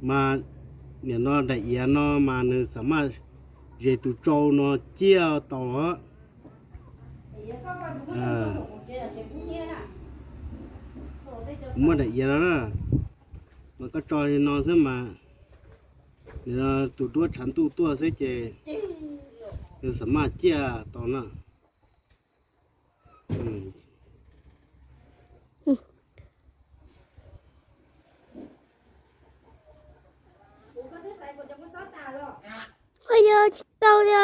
Mas nim no daim iav no mas nws xam maj zes tus tsau no ciaj tau los. Muaj daim iav no na, mas koj tso li no xwb mas nim no tus duab tshav ntuj tuaj xwb ces nws xam maj ciaj tau na. Ua yog tsis tau li.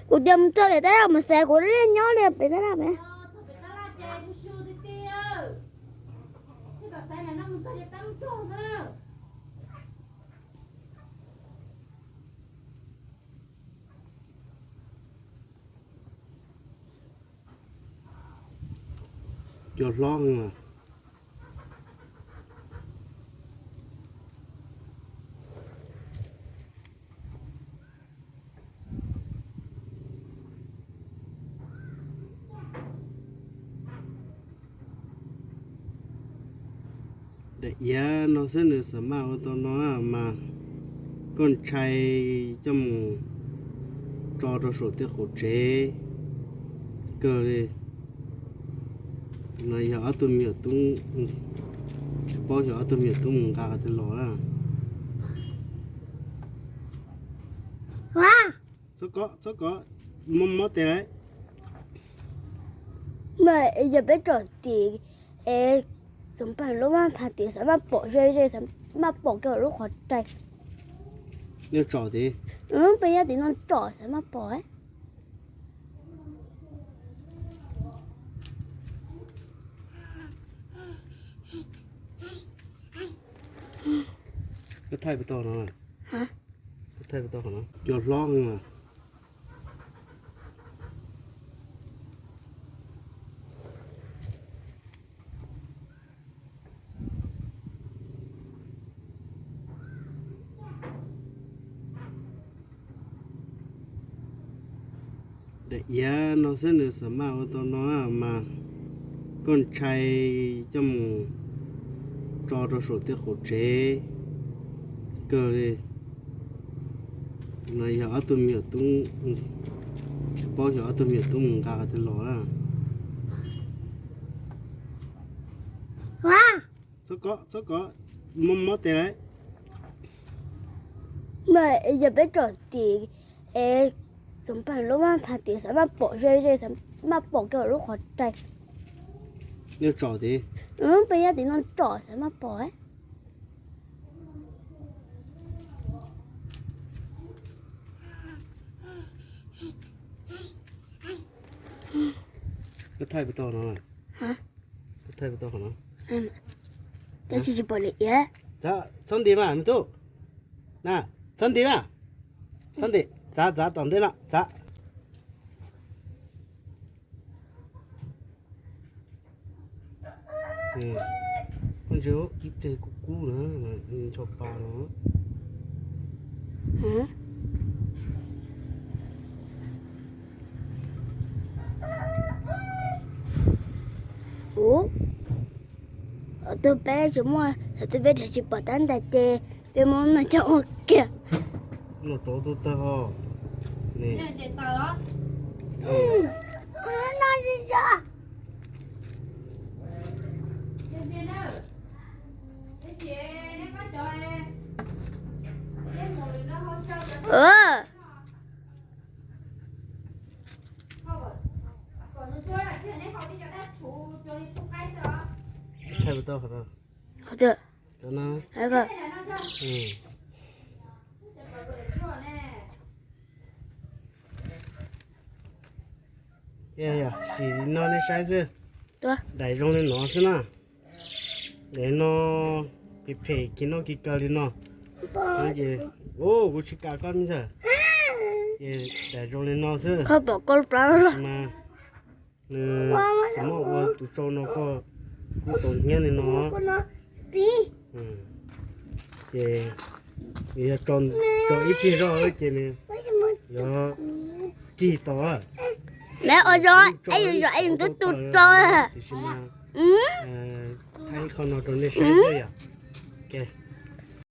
Kuv tias mus txog pem tab laj mus xav kuv liaj nyob li pem tab laj pem. Cua hlob. Daim iav no xwb nws xam maj ua tau no mas koj ntshai coj mus tso rau saum tej qaum tsev kawg li. No yog ob tug me nyuam tub, tsis paub xyov ob tug me nyuam tub mus nqa qhov twg los lawm. Txhob kov, txhob kov, mob mob tes lawm. Yog peb tsom tim es txoov paj lub maj pha tim xav maj pom ze ze, xav maj pom kiag lub qhov rais. Nyob tsom tim, peb nyob tim no tsom xav maj pom. Koj thaij puas tau no? Koj thaij puas tau qhov no? Cua hlob. Daim iav no xwb nws xam maj ua tau no mas koj ntshai coj mus tso rau saum tej qaum tsev kawg li. No yog ob tug me nyuam tub, tsis paub xyov ob tug me nyuam tub mus nqa qhov twg los lawm. Txhob kov, txhob kov, mob mob tes lawm. Yog peb tsom tim es txoov paj lub maj pha tim xav maj pom ze ze, xav maj pom kiag lub qhov rais. Nyob tsom tim, peb nyob tim no tsom xav maj pom. Koj thaij puas tau no? Koj thaij puas tau qhov no? Tab sis tsis pom li. Txhob nti mas me tub, na, txhob nti mas, txhob nti, txav txav tom ntej no txav. Koj ntsia ib pliag kub kub na, ncho pa no. Ub, tus peb tsis muaj, tus peb dhia tsis pom tab ntais ces peb muab no coj ua kiag. No rov tus tag os. Qhov twg? Sim no nej saib xwb, daim zoo li no xwb na. Daim no phem phem kiag, noj kiag kawg li no. Kuv tsis kam koj me ntxhais. Ces daim zoo li no xwb. Koj pom koj lub plab los mas nws muaj ua tus tsau no koj kuj tau hnyiab li no. Ces nws yog tso ib pliag zog ces nws yuav cig tau. Me ua zoo, es yus zoo es yus twb tu rau. Tiam sis mas thaij ib qho no rau nej saib xwb yom.